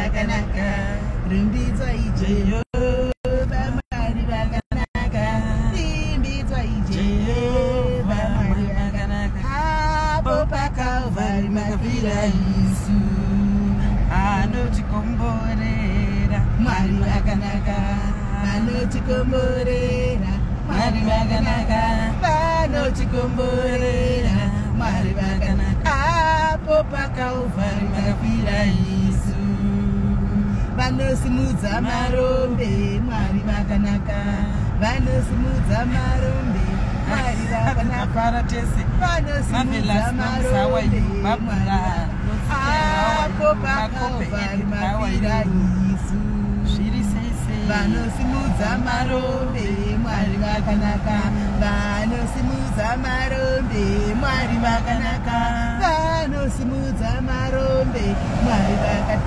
Vakanaka, rumbidzwai Jehovha, Mwari vakanaka, rumbidzwai Jehovha, Mwari vakanaka. Apo paKalvari makafira isu, anotikomborera. Mwari vakanaka, vanotikomborera, Mwari vakanaka, vanotikomborera, Mwari vakanaka. Apo paKalvari makafira isu, vanosimudza marombe, Mwari vakanaka, vanosimudza marombe, Mwari vakanaka, Tafara tese. vanosimudza Marvelous, Mamusawa, marombe, you, Barbara, Apo paKalvari mafira isu, Zviri sei sei. vanosimudza marombe, Mwari vakanaka, vanosimudza marombe, Mwari vakanaka, vanosimudza marombe, Mwari vakanaka.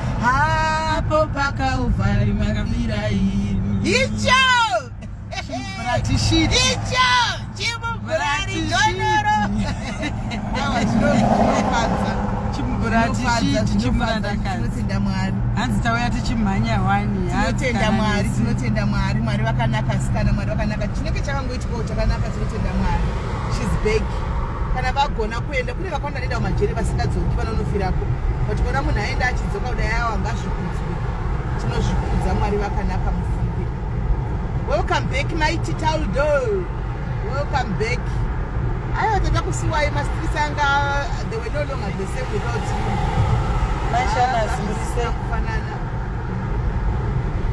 Apo paKalvari makafira imi. Icho Chimubratishiti. icho chimubhurari donoro. Awa, zvinofadza. Chimubratishiti chimurandakadzi. Tinotenda Mwari. Hanzi tauya tichimhanya wani. Tinotenda Mwari, tinotenda Mwari. Mwari vakanaka, sikana, Mwari vakanaka. Chinenge chakangoitikawo chakanaka. Tinotenda Mwari. She's back. Kana vagona kuenda, kune vakawanda vanoenda kumajeri vasingadzoki, vanonofirako, but kuona munhu aenda achidzoka kudai, awa, ngazvikudzwe. Tinozvikudza. Mwari vakanaka, mufunge. Welcome back, Mighty Taldo, welcome back. Aiwa, tata kusiwai. Mastreets anga, they were no longer the same without you. Maishanas, Ah, muri sei? kufanana.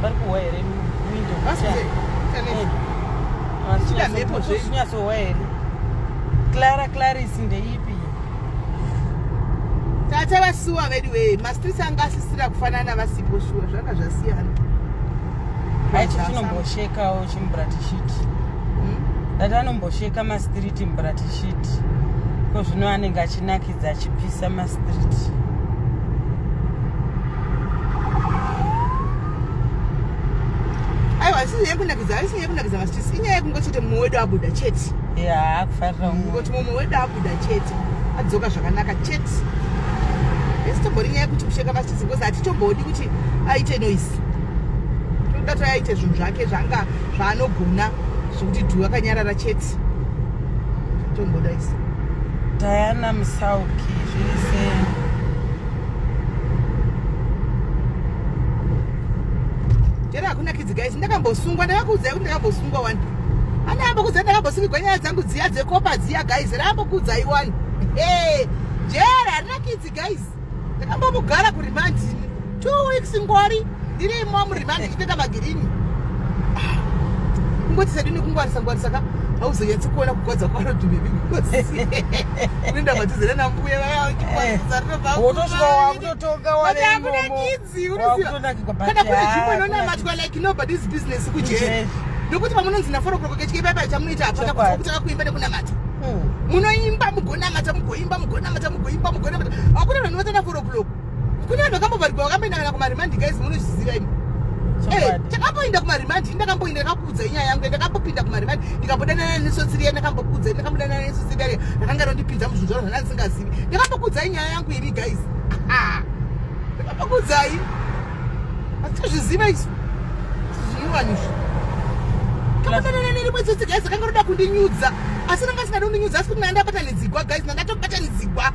Vari kuhwa here window? Vasikuze, Chida mhepo zve. Kunyatsohwa here? Clara Claris ndeipi? Tata vasuwa vedu we. Mastreets anga asisira kufanana vasipo, shuwa, zvanga zvasiyana. Aichi chinomboshekawo chimubratishiti. Dati anombosheka mastreet mubratishiti, ko zvino anenge achinakidza achipisa mastreet. Aiwa, asi nyaya yekunakidza, haisi nyaya yekunakidza mastreets, inyaya yekungochete mumwe wedu abuda chete. Ya, akufarira umwe. Ngoti mumwe wedu abuda chete, adzoka zvakanaka chete. Isi tombori nyaya yekuti kusheka mastreets, because hatitombodi kuti aite noise. Toda kuti aite zvinhu zvake zvanga zvaanogona, zvekuti dhu akanyarara chete, tomboda isi. Diana Musauki, zviri sei? Jeri hakunakidzi, guys. Ndakambosungwa, ndakakuudzai kuti ndakambosungwa wani. Andambokuudzai ndakambosungirwa nyaya dzangu dziya dzekopa dziya, guys. Rambokuudzai wani. Jeri harinakidzi, guys. Ndakambomugara kuremand 2 weeks ngori ndirimo muremand, ndichipfeka magirini. Kungoti sedini kungwarisa ngwarisa ka, hauzonyatsi kuona kugwadza kwaro dhumebikosi unoenda matizere nambuya vaya. Wotosvika wakutotonga wave imomo. Hakunakidzi. Wakutonakigwa, but Kana kune haa, nzvimbo inonamatwa like nobody's business, kujeri. Kujeri. Nokuti pamunonzi na4 o'clock kechikepaipa chamunoita hapana. Chokwadi. Kutanga kuimba nekunamata. Munoimba, mugonamata, mugoimba, mugonamata, mugoimba, mugonamata. Hakuna vanhu vanovata na4 o'clock. Kune vanhu vakambovharigwa vakamboenda kana kumaremand, guys, munozviziva imi. Eh, Chokwadi. takamboenda kumaremand. Ndakamboenda, ndakakuudzai nyaya yangu. Ndakambopinda kumaremand, ndikambodanana nesotsiriya. Ndakambokuudzai, ndakambodanana nesotsiriya rakanga rondipinza muzvinhu zvaro zvanga ndisingazivi. Ndakambokuudzai nyaya yangu imi, guys. Ndakambokuudzai, asi tozviziva isu zvinyuwanizvo. Kambodanana nerimwe tsotsi, guys, rakanga roda kundinyudza, asi ranga singada kundinyudza, asi kuti ndandabatanidzigwa, guys, ndandatobatanidzigwa.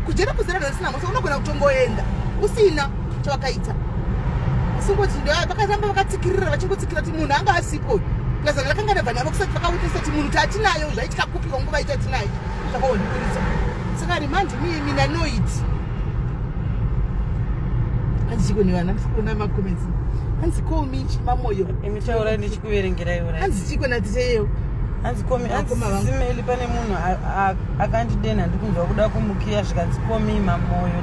Kujera kuzera risina mhosva, unogona kutongoenda usina chawakaita. Usingoti vakaramba vakatsikirira, vachingotsikira kuti munhu anga asipo. Plus rakanga ndabva navo kusati vakautesa kuti munhu tatinayo, zvaitika kupiwa nguva itatinayo, zvakaondiburitsa. Saka remand mina noit. Hanzi chiko nevana, ndisikuona macomments. Hanzi call me Chimamoyo. Imi taurai, ndichikuverengerai urai. Hanzi chiko natiteyo? Hanzi komi, hanzi Vakoma vangu. simeli, pane munhu akandidena, ndikunzwa kuda kumukiya. Zvikanzi komi Mamoyo,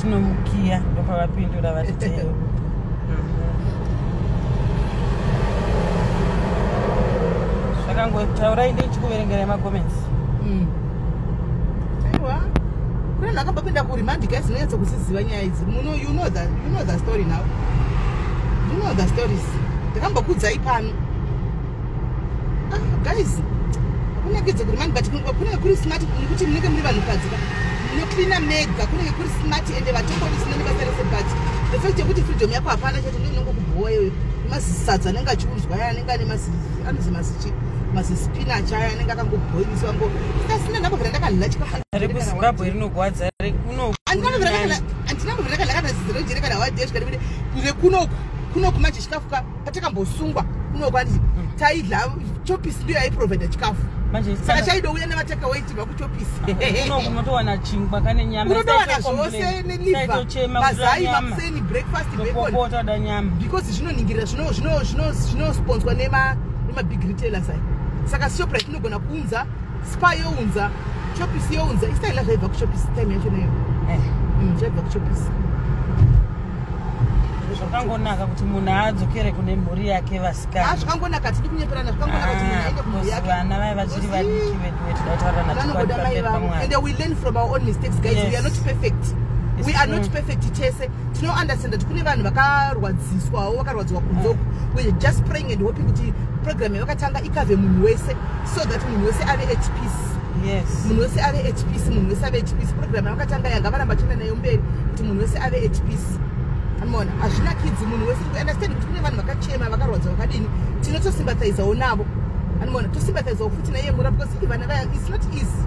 tinomukiya. Ndopavapindura vatiteyo. Zvakangotaurai, ndichikuverengerai macomments. Aiwa, kune vanhu vakambopinda kuremand, guys, inonyatsa kuziziva nyaya idzi. Muno, you know the story now, you know the stories. Ndakambokudzai pano. Ah, guys, kunakidza kuremand, but kunenge kuri smart nekuti munenge muri vanhukadzi ka, munocleana mega. Kunenge kuri smart, ende vatongori sina nebasa rese, but the The fact yekuti freedom yako hapana chete ndo inongokubhowa iyoyo. Mazisadza anenge achiunzwa aya anenge ane anonzi mazichi, mazispinach aya anenge akangobhoiliswa ngo asina. Ndambobvira ndakadya chikafu. RekuZimbabwe rinogwadza, rekuno. Handinambobvira ndakadya kana zero jere kana one day zvikati rekunoku kunoku. Manje chikafu ka, patakambosungwa kunoku, handiti taidya Choppies? Ndiyo yaiprovida chikafu. Manje Saka chaidouya nematakaway tibva kuChoppies. Kuno kunotowana chingwa kane nyama. Unotowana zvose neliver, mazai, makuseni breakfast bacon. Topopota da nyama. Because zvinoningirira, zvinosponswa nemabig retailers aya. Saka Shoprite inogona kuunza, Spar younza, Choppies younza. Istaila zvaibva kuChoppies time yacho neyo. Zvaibva kuChoppies. Zvakangonaka kuti munhu adzokere kune mhuri yake, vasikana. Zvakangonaka, tidi kunyeperana. Zvakangonaka kuti munhu aende kumhuri yake. Vana vaya vachiri vadiki vedu, vetoda kutaura. Vanongoda mai vavo. And we learn from our own mistakes, guys. We are not perfect. We are not perfect tese. Tinounderstand kuti kune vanhu vakarwadziswawo, vakarwadziwa kunzoku. We are just praying and hoping kuti program yavakatanga icover munhu wese, so that munhu wese ave at peace. Munhu wese ave at peace, munhu wese ave at peace. Program yavakatanga yanga varamba chienda nayo mberi kuti munhu wese ave at peace. Anoona hazvinakidzi. Munhu wese understand kuti kune vanhu vakachema, vakarwadza, vakadini. Tinotosympathizawo navo, anoona tosympathizawo futi naiye mura, because ivana vaya, it's not easy,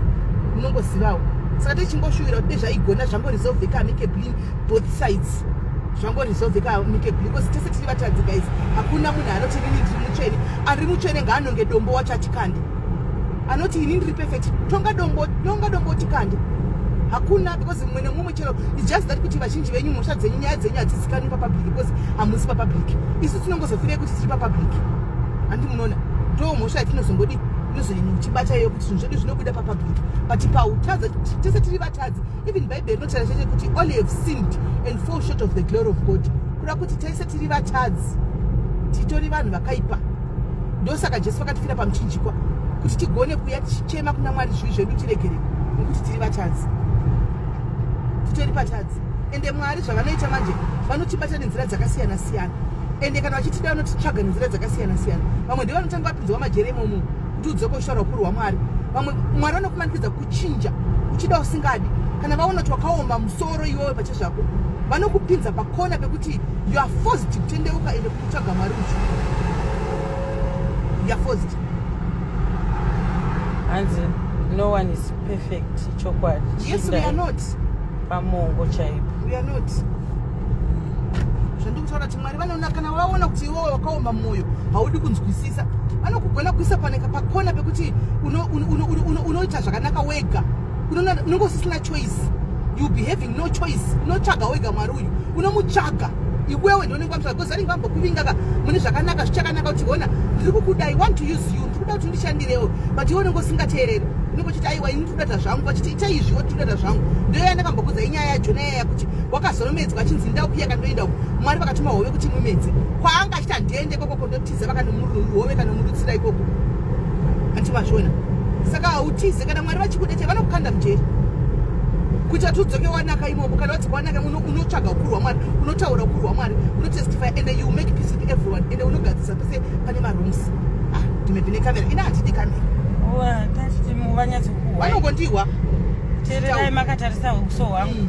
munongozivawo. Saka tichingoshuwira kuti dezvaigona zvangoresolveka amicably, both sides zvangoresolveka amicably, because tese tiri vatadzi, guys. Hakuna munhu anoti, "Inini ndiri mutsvene." Ari mutsvene ngaanonge dombo wacho atikande. Anoti, "Ini ndiri perfect," tonga dombo, nonga dombo tikande. Hakuna, because mumwe nemumwe chero. It's just that kuti vazhinji venyu mhosva dzenyu, nyaya dzenyu hadzizikanwi papublic because hamusi papublic. Isu tinongozofirei kuti tiri papublic, handi munoona? Ndo mhosva yatinozongodi inozonyanya kuchibata iyoyo, kuti zvinhu zvedu zvinobuda papublic. But pautadza tese tiri vatadzi. Even Bhaibheri rinotaura chete kuti all have sinned and fall short of the glory of God, kuda kuti tese tiri vatadzi, titori vanhu vakaipa. Ndosaka Jesu vakatifira pamuchinjikwa, kuti tigone kuuya tichichema kuna Mwari zvivi zvedu tiregereko, nekuti tiri vatadzi, titori patadzi. Ende Mwari zvavanoita manje, vanotibata nenzira dzakasiyana siyana. Ende kana vachitida, vanotitsvaga nenzira dzakasiyana siyana. Vamwe ndivo vanotanga vapinzwa majere imomo kuti udzoke uchitaura ukuru hwaMwari. Vamwe Mwari vanokumanikidza kuchinja, uchida usingadi. Kana vaona kuti wakaoma musoro iwewe pachezvako, vanokupinza pakona pekuti you are forced kutendeuka ende kutsvaga Mwari uchi you are forced. Hanzi no one is perfect, chokwadi. Yes, we are not. Pamongo chaipo. We are not. Zvandikutaura kuti Mwari vanoona kana vaona kuti iwewe wakaoma mwoyo, haudi kunzwisisa, vanokugona kuisa paneka pakona pekuti unoita zvakanaka wega. Unonge usisina choice, you be having no choice. Unotsvaga wega Mwari uyu, unomutsvaga iwewe, ndonenge wamutsvaga, because vanenge vambokuvinga ka mune zvakanaka, zvichakanaka, kuti ona, ndiri kukuda, I want to use you, ndiri kuda kuti undishandirewo. But iwe unenge usingateereri, unenge uchiti, "Aiwa, ini ndiri kuda zvangu." Vachiti, "Ita izvi," woti, "Ndiri kuda zvangu." Ndoyo yandakambokudza inyaya yaJona yaya, kuti wakazoromedzwa achinzi, "Ndaukuya kandoenda uku." Mwari vakatuma hove kuti mumedze. Kwaanga achiti, "Handiende ikoko," ndotiza, hove kanomurutsira ikoko, handiti mazviona? Saka hautize. Kana Mwari vachikudete, vanokukanda mujeri kuita kuti udzoke wanaka imomo. Kana wadzoka wanaka, unotsvaga ukuru hwaMwari, unotaura ukuru hwaMwari, unotestify, and you make peace with everyone, and unogadzisa pese pane marooms. Ah, ndimebve nekamera ina, handidi kamera. Tachiti vanyatsokuhwa. Vanongondihwa. Teererai makatarisa uso hwangu.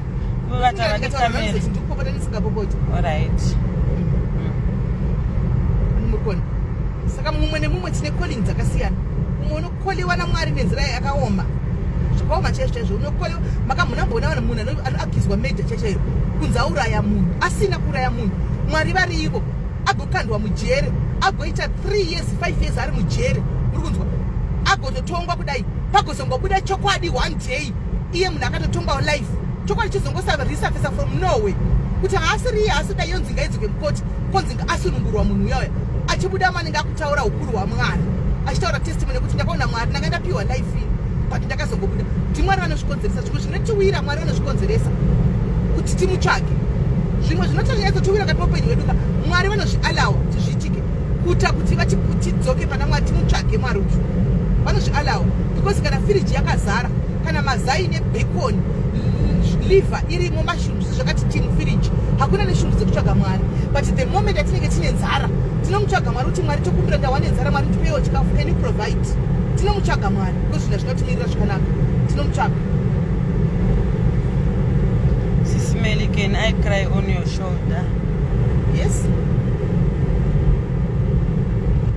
Vata vane kamera. Ndikupopota ndisingapopoti. Alright. Murikona? Saka mumwe nemumwe tine calling dzakasiyana. Mumwe unocalliwa naMwari nenzira yakaoma, zvakaoma chaizvo chaizvo. Unocalliwa, makamunamboona vanhu, munhu anoaccuswa murder chaichaiyo, kunzi auraya munhu asina kuuraya munhu. Mwari variiko, agokandwa mujere, agoita 3 years, 5 years ari mujere, uri kunzwa? Agototongwa kudai, pagozongobuda chokwadi one day. Iye munhu akatotongwa life, chokwadi chizongoresurfacer from nowhere kuti haasiriye, asi dai yonzi ngaidzoke mukoti, konzi asunungurwa. Munhu uyauya achibuda manenge akutaura ukuru hwaMwari, achitaura testimony yekuti, "Ndakaona Mwari, ndanga ndapiwa life ini, but ndakazongobuda." NdiMwari vanozvikonzeresa. Zvimwe zvinotiwira, Mwari vanozvikonzeresa kuti timutsvage. Zvimwe zvinotonyatsotiwira kati muupenyu hwedu ka, Mwari vanozviallowa kuti zviitike kuita kuti tidzoke pana Mwari, timutsvage Mwari uyu. Vanozviallowa because kana firiji yakazara, kana mazai nebacon, liver irimo, mushrooms, zvakati ti mufiriji, hakuna neshungu dzekutsvaga Mwari. But the moment atinenge tine nzara, tinomutsvaga Mwari kuti, "Mwari, tokumbira, ndawane nzara, Mwari, ndipeiwo chikafu, can you provide?" Tinomutsvaga Mwari because zvinhu zvinotimirira zvakanaka, tinomutsvaga. Sisi. Meli, can I cry on your shoulder? Yes.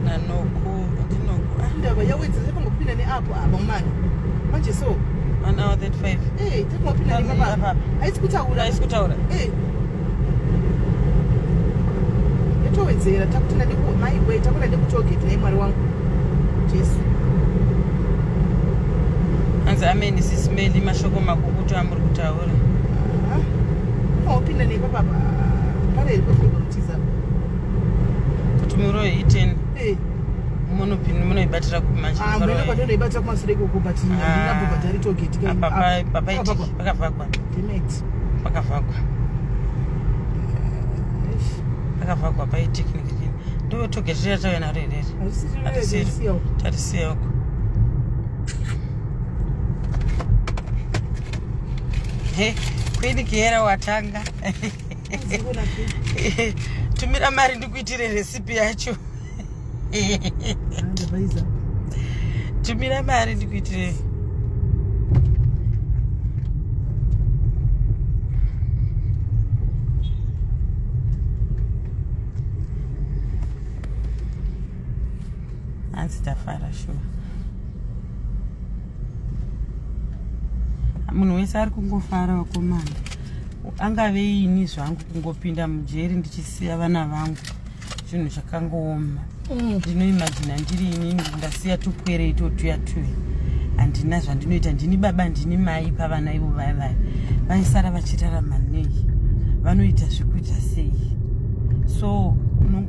Nanoku, ndinoku. Indaba yawedzera tafangopinda neapo apa mani. Manje so. 1 hour 35. Eh, tafangopinda neapa. Haisi kutaura. Haisi kutaura. Eh. Yatowedzera takutenda neku mai we takutenda nekutogate nei Mwari wangu. Jesu. Hanzi amen Sis Meli, mashoko makukutu amuri kutaura. Tafangopinda nepa apa. Pane iri kutiza. Kuti muroyi i10. Eh. Munoibatira kumanje. Ah, muno kwatinoibatira kumasure ikoko but ndingabhobhadhari togate kai. Apa papaitiki pakavhagwa. Damn it. Pakavhagwa. Pakavhagwa paitekiniki. Ndo togate yatauya naro here? Hatisiri. Tarisiya uko. He, kwini kihera watanga. Tumira mari ndikuitire recipe yacho. Tumira mari ndikuitire. Hanzi tafara shuwa. Munhu wese ari kungofara wakomana. Angave ini zvangu kungopinda mujeri ndichisiya vana vangu. Zvinhu zvakangooma. Ndinoimagina ndiri inini ndasiya tupwere itotuya tuya. Handina zvandinoita, ndini baba ndini mai pavana ivo vaya vaya. Vaisara vachirarama nei? Vanoita zvekuita sei? So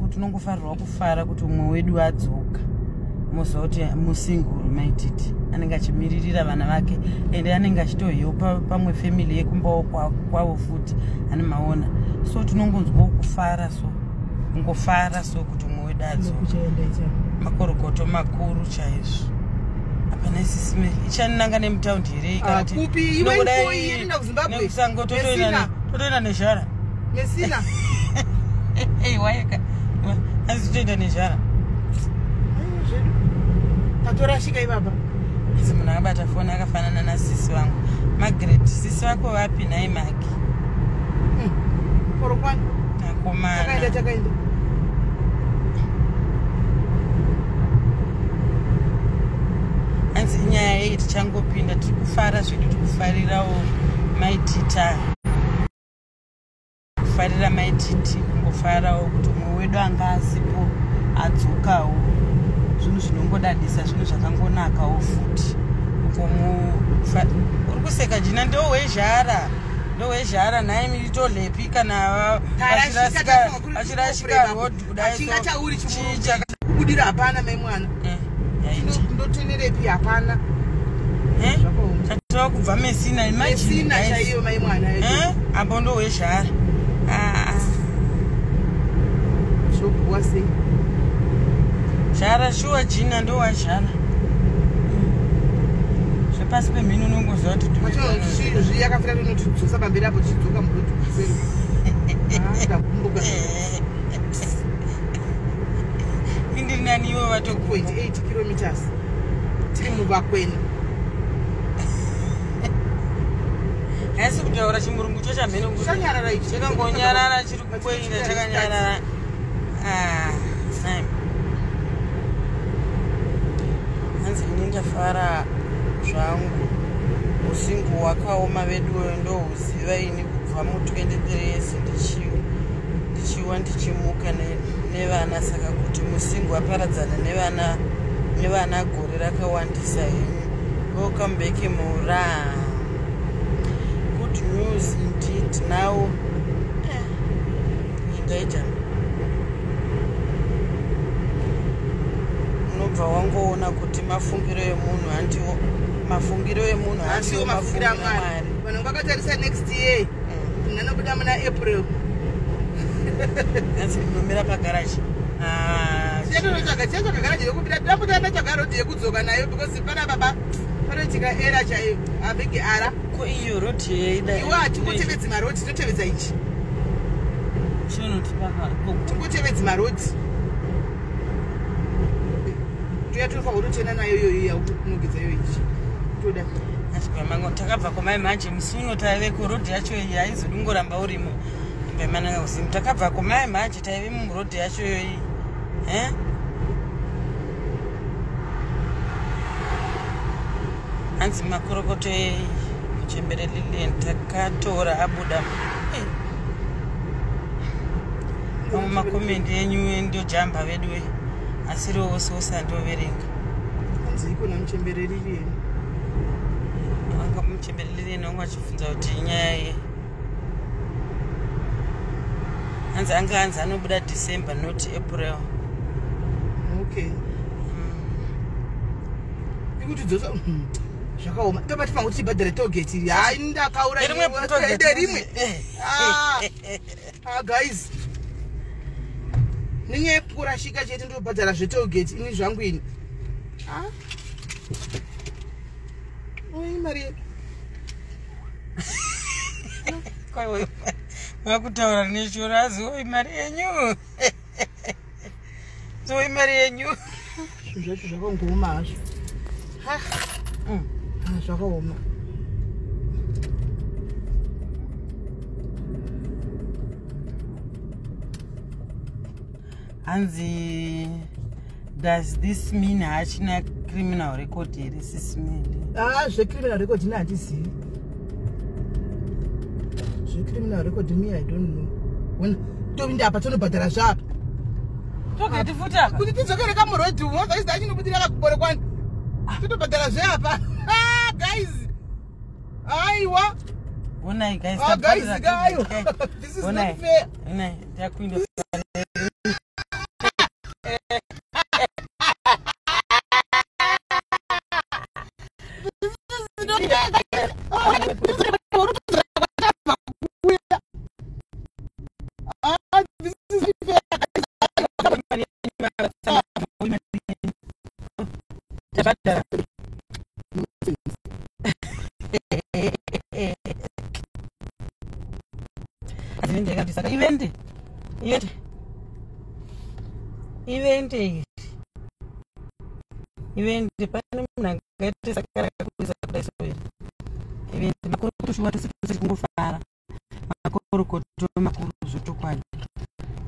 tinongofarirwa kufara kuti umwe wedu adzoka. Moziva kuti musinguru maititi anenge achimiririra vana vake ende anenge achitohepa pamwe family yekumbawo kwavo futi ane maona. So tinongonzwawo kufara so kungofara so kuti umwe wedu adzoka. Makorokoto makuru chaizvo. Hapana Sis Meli ichananga nemutaundi here kana kupi iwe ifoi yenda kuZimbabwe nekusango totoenda nezhara. Mesina. Ei waika. Asi totoenda nezhara. Tatorashika ibaba. Asi munhu akabata foni akafanana nasisi vangu. Margaret, sisi vako vapi nhai Magi? Porokwani. Akomana. Takaenda. Hanzi inyaya yei tichangopinda tiri kufara zvedu tiri kufarirawo maitita. Kufarira maititi kungofarawo kuti umwe wedu anga asipo adzokawo. Zvinhu zvinongodadisa, zvinhu zvakangonakawo futi. Uri kuseka jina ndowezhara. Ndowezhara nhai mitolepi kana vachirashika road kudai. Achingatauri chimwe. Kubudira hapana mai mwana. Ndotenerepi hapana. Tatova kubva Mesina, imagine. Mesina chaiyo mai mwana. Apo ndowezhara. Zvokuwa sei? Zhara shuwa jina ndowazhara. Zvepasi pemhino unongoziva kuti yakafira rinotidzosa pamberi apo tichidzoka murodi kuseri. Ndakumbuka. Indiri nani ivo vato 0.8 kilometers tiri muvakwena. Haisi kutaura chimurungu cho chamheno chanyarara ichi. Chakangonyarara chiri kukwenya chakanyarara. Hanzi ini ndafara zvangu. Usingu wakaoma veduwe ndohuziva ini kubva mu23 years ndichiwa ndichimuka nevana saka kuti musingu aparadzana nevana gore rakawandisa henyu. Welcome back Mura. Good news indeed now. Indaita. Unobva wangoona kuti mafungiro emunhu handiwo mafungiro emunhu handiwo mafungiro aMwari. Vanhu vakatarisa next year. Ndinobuda muna April. Hanzi ndinomira pagaraji. Chatonotsvaga garaji yekupinda ndapota ndatsvaga rodhi yekudzoka nayo because pana baba panoitika era chaiyo avhege ara. Ko iyo rodhi yeida. Iwe hatingotevedzi marodhi tinotevedza ichi. Tingotevedzi marodhi. Toya tofanira kutotena nayo iyoyo yakunogedza iyo ichi. Toda. Takabva komai manje musi uno taive kurodhi yacho iyi haizodingoramba urimo imbemananga kuzimu. Takabva komai manje taive murodhi yacho iyi. Hanzi makorokoto muchembere Lilian takatora abuda. Mamwe makomendi enyu ndojamba vedu asiriwo wose wose andoverenga. Hanzi iko namuchembere Lilian. Anga muchembere Lilian wangu achibvunza kuti inyaya ye. Hanzi anga hanzi anobuda December not April. Okay. Ikuti dzosa zvakaoma. Tobati pangu tichibhadhara tollgate iri. Hayi ndakaura rimwe. Ah guys. Nenyaya yekurashika chete ndobhadhara zvetollgate ini zvangu ini. Ah. Oi Maria. Koi makutaura neshurazi oi mari yenyu. Oi mari yenyu. Zvinhu zvacho zvakangooma hazvo. Ha. Zvakaoma. Hanzi does this mean haachina criminal record here sisimeli? Ah, zvecriminal record ini handizivi. Zvecriminal record me I don't know. Wona tovinda apa tonobhadhara zvaapa. Togeti futi apa. Kuti tidzokere kamurodhi umo zvaizita achinobudira kakubore kwani. Totobhadhara zveapa. Ah guys. Aiwa. Onai guys. Ah guys, guys. This is not fair. Onai, takuinda. Ivende pane munhu angaite saka rakakurisa kudai so here. Ivende makorokoto shuwa tose tose kungofara. Makorokoto makuru zvochokwadi.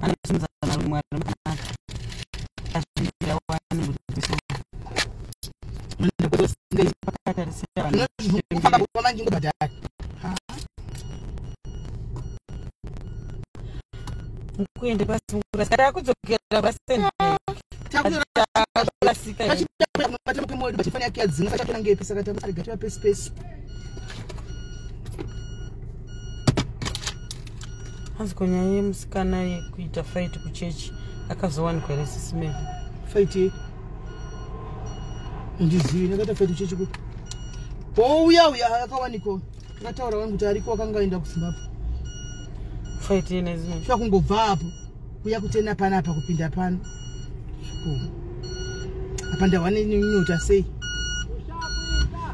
Anosimudza Mwari makanaka. Azvindira wani mudziso. Pakatarisira vanhu. Kuende pasi mukura takudzokera pasende. Hanzi kunyaya yemusikana yekuita fight kuchechi akazowanikwa here sisimeli? Fight ye? Handizivi, ndakaita fight kuchechi kupi? Ouya uya akawanikwa. Akataura wangu kuti ariko akanga aenda kuZimbabwe. Fight ye nezvimwe. Shuwa kungobva apo kuya kutena panapa kupinda pano. Apa ndawane nyota sei?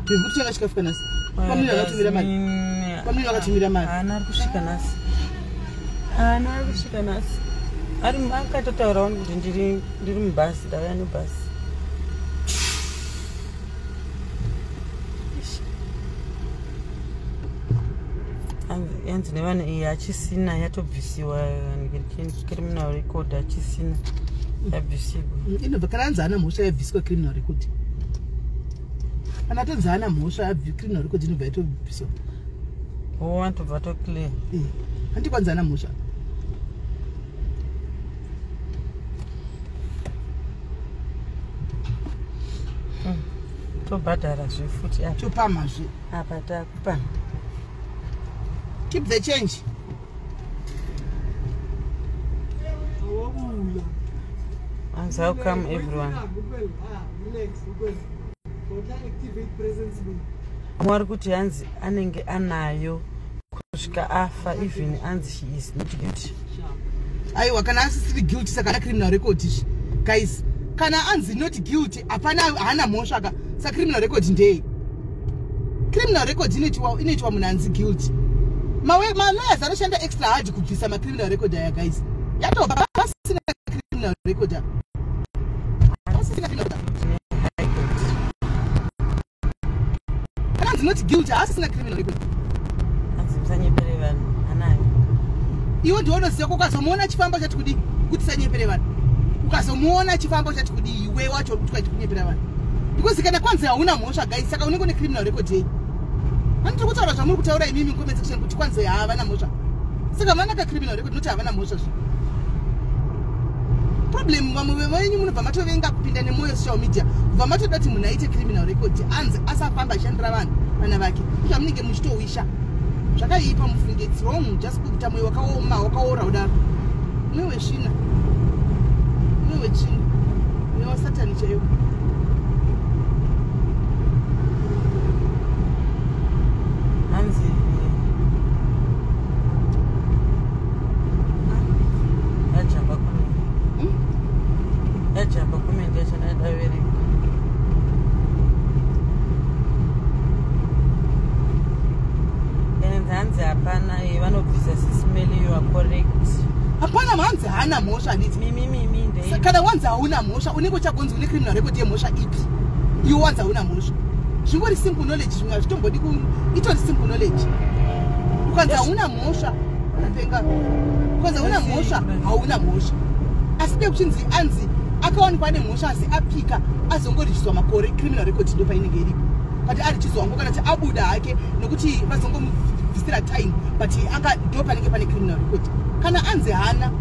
Tiri kutenga chikafu nhasi. Pamwe vakatumira mari. Pamwe vakatumira mari. Ana ari kusvika nhasi. Ana ari kusvika nhasi. Ari akatotaura wangu kuti ndiri mubhasi, ndauya nebhasi. Yanzi nevanhu iyi hachisina yatobvisiwa criminal record hachisina yabvisiwa. Inobva kana anzi haana mhosva yabviswa criminal record. Kana atonzi haana mhosva criminal record inobva yatobviswa. Oh, antobva toclear. Handi kwanzi haana mhosva. Tobhadhara zvefuti apa. Topamhazve. Apa takupamha. Keep the change. And how come everyone? Mwari kuti hanzi anenge anayo kusvika afa even anzi she is not guilty. Aiwa kana asisiri guilty saka ana criminal record izvi. Guys, kana anzi not guilty hapana haana mhosva ka saka criminal record ndei. Criminal record inoitwa munhu anzi guilty. Malawyers anoshanda extra hard kubvisa macriminal record aya guys. Yatobva pasina criminal record. Pasina criminal record. Kana anzi not guilty, haasisina criminal record. Hanzi musanyepere vanhu, anayo. Iwe ndionoziva, ukazomuona achifamba uchati kudii? Kuti sanyepere vanhu. Ukazomuona achifamba uchati kudii? Iwe wacho uri kuti kunyepera vanhu, because kana kwanzi hauna mhosva, guys, saka unenge une criminal record yei? Handiri kutaura zvamuri kutaura imimi comment section, kuti kwanzi havana mhosva, saka vana ka criminal record, noti havana mhosva. Zvo problem, vamwe venyu munobva matovenga kupinda nemwoyo social media, kubva matoda kuti munhu aite criminal record, anzi asafamba achishandira vanhu vana vake. Zvamunenge muchitowisha zvakaipa, mufunge. It's wrong, just kuita mwoyo wakaoma, wakaora kudaro. Mweyo wesvina, mweyo wetsvina, mweyo wasatani chaiwo. Hanzi yajamba comment. Yajamba comment yacho, ndadaverenga. And hanzi hapana, vanobvisa. Sis Melly, you are correct. Hapana, hanzi haana mhosva, handiti? Mimi ndei. Kana wanzi hauna mhosva, unenge uchagonzi une criminal record yemhosva ipi? Iwe wanzi hauna mhosva. Zvingori simple knowledge, zvimwe hazvitombodi, itori simple knowledge. Ukanzi hauna mhosva, unopenga. Ukanzi hauna mhosva, hauna mhosva. Asi dei kuchinzi anzi akawanikwa ane mhosva, asi apika, azongorichiswa makore, criminal record ndo painenge iripo. But arichiswango, kana kuti abuda hake nokuti vazongomubvisira time, but anga ndo panenge pane criminal record kana anzi hana.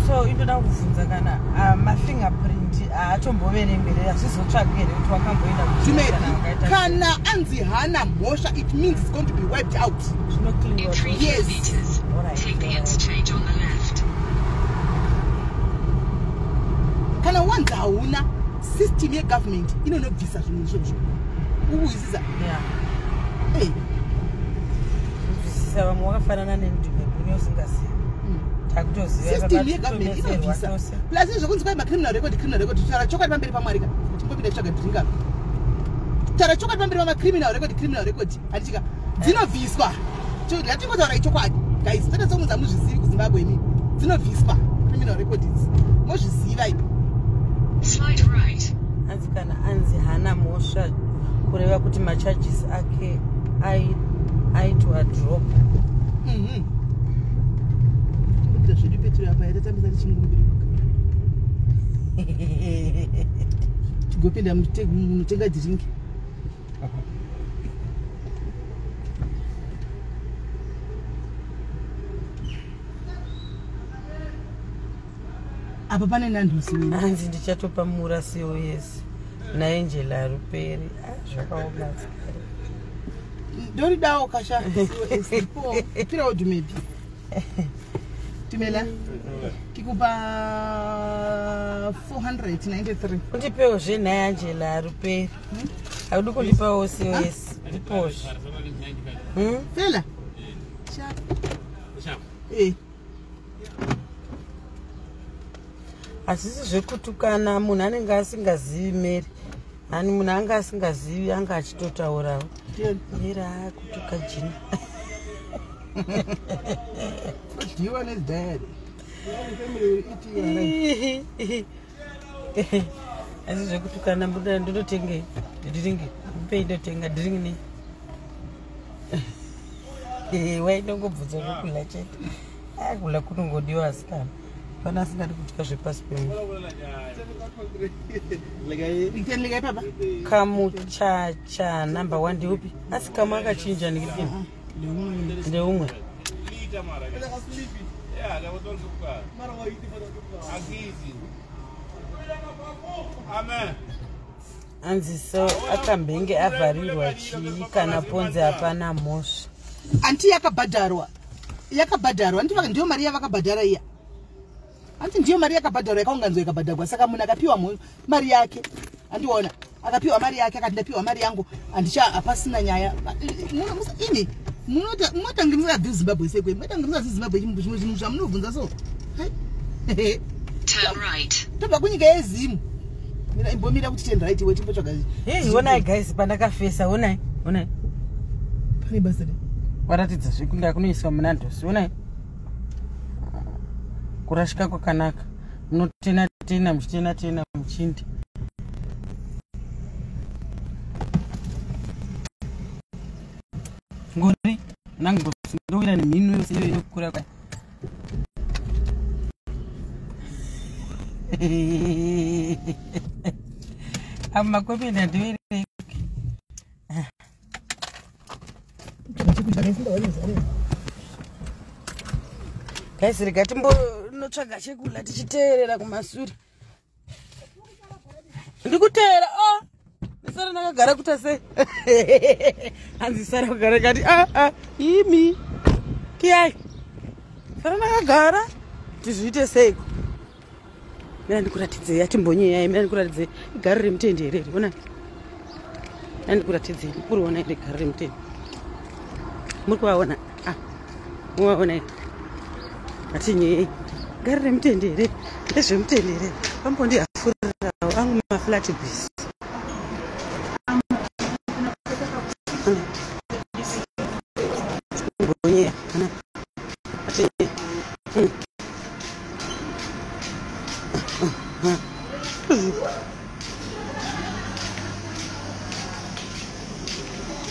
So indoda kubvunza, kana mafingerprint haatomboverengwere, hazvizotsvagwi here kuti wakamboenda Tumeri, kana wakaita? Kana anzi hana mhosva, it means it's going to be wiped out. Zvinocleanwa. In 300 Yes. meters, Alright, take the alright. interchange on the left. Kana wanzi hauna, system yegovernment inonobvisa zvinhu izvozvo, ukuhwisisa? Yeah. Hey. Kubvisisa vamwe wakafanana nendume gune usingazivi. Takutoziva. System yegovernment inobvisa. Plus izvo kunzi kwai macriminal record, criminal record, taura chokwadi pamberi paMwari ka. Timbopinda titsvaga drink apa. Taura chokwadi pamberi pamacriminal record, criminal record, handitika? Dzinobviswa. Ngatingotaura ichokwadi, guys. Toda sokunzi hamuzvizivi kuZimbabwe imi. Dzinobviswa criminal record idzi, mozviziva ipi? Slide right. Hanzi kana anzi haana mhosva, kureva kuti macharges ake aitwa drop. Kuita zvedu petro apa yatatambisa tichingumbiriruka, tigopinda munotenga drink. Apa pane Nando's. Hanzi ndichatopa mura cos naAngela ruperi. Ah, zvakaoma. Ndoridawo kasha pirawo. Dumebi, tumela kikupa 493. Undipewo zvenhai, Angela ruperi. Haudi kundipawo cos? Ndipozve. Fela. Eh. Hazvisi zvekutukana, munhu anenge asingazivi Mary. Hani munhu anga asingazivi, anga achitotaurawo. Ndiani? Mary akutuka Jina. What do you want as dad? Family will eat you alive. Asi zvekutukana, mbuda ndinotenge drink, ndipei, ndotenga drink nei? Waindongobvunza zvokudya chete. Akudya kunongodiwa, asikana pana asingadi kudya zvepasi pemu. Iteni likai papa. Kamuchacha number one ndeupi? Asi kamu akachinja nekipini, ndeumwe. Amen. Anzi so akambenge avharirwa chii kana ponzi hapana mhosva? Anti yakabhadharwa, yakabhadharwa. Anti ndiyo mari yavakabhadhara iya. Anti ndiyo mari yakabhadharwa, yakaunganidzwa, ikabhadharwa. Saka munhu akapiwa mari yake, andiona akapiwa mari yake, akati ndapiwa mari yangu, handicha, hapasina nyaya. Ini munotange musingabvi Zimbabwe sekwe, munotange musingabvi Zimbabwe. Zvimwe zvinhu zvamunobvunza so. Hai. Turn right. Tobva kunyika yeZimu. Mira, imbomira kuti turn right iwe, timbotsvaga. Hei, honai guys, pandakafesa, honai, honai. Pane basa re. Waratidza zvekunda kunoiswa muNando's. Honai kurashika kwakanaka, munotena tena, muchitena tena, muchindi. Ngori nangu ndowira nemhino yose iyo inokura kwa. Amakomenti andivereki. Guys, rega timbonotsvaga chekudya tichiteerera kumasure. Ndikuteera oh. Sara ndakagara kuita sei? Hanzi sara kugara kati ah ah imi. Kiyai. Sara ndakagara tizviite seiko? Mira ndikuratidzei atimbonyeyai mira ndikuratidzei igaro remutendi here iri ona. Mira ndikuratidzei muri kuona iri garo remutendi. Muri kuvaona? Ah. Muvaona iri. Atinyeyei. Garo remutendi here? Ndezvemutendi here? Vambondihafurirawo angu maflat base.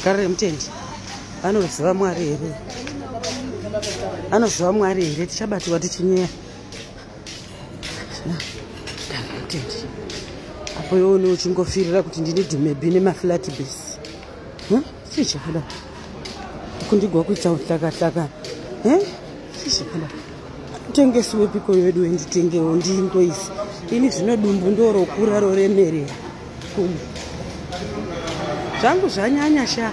Garo remutendi vanoziva Mwari here? Anoziva Mwari here? Tichabatirwa tichinyeya. Garo remutendi apo iwe uchingofirira kuti ndine dhumebhi nemaflat base. Chii chakadaro? Kundigwa kuita uhlaka-hlaka. Chii chakadaro? Tengesi wepiko yedu nditengewo ndingoisi. Ini zvino dumbu ndorokura roremerera. Zvangu zvanyanya sha.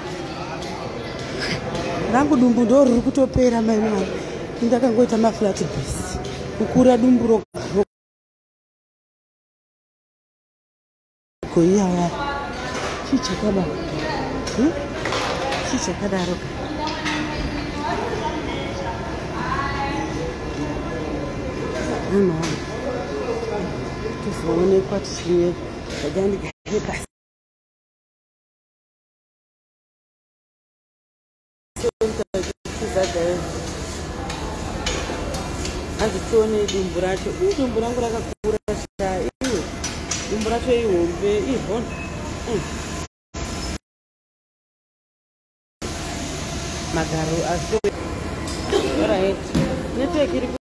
Rangu dumbu ndoriri kutopera mai mwana. Ndakangoita maflat base. Kukura dumbu rogoiyawa. Chii chakadaro? Chii chakadaro? Anoona. Tozoonekwa tichinye. Rega ndigare pasi. Hanzi tione dumbu racho. Ii dumbu rangu rakakura sha. Iwe. Dumbu racho ihombe. Ihona. Magaro asi. Alright. Network iri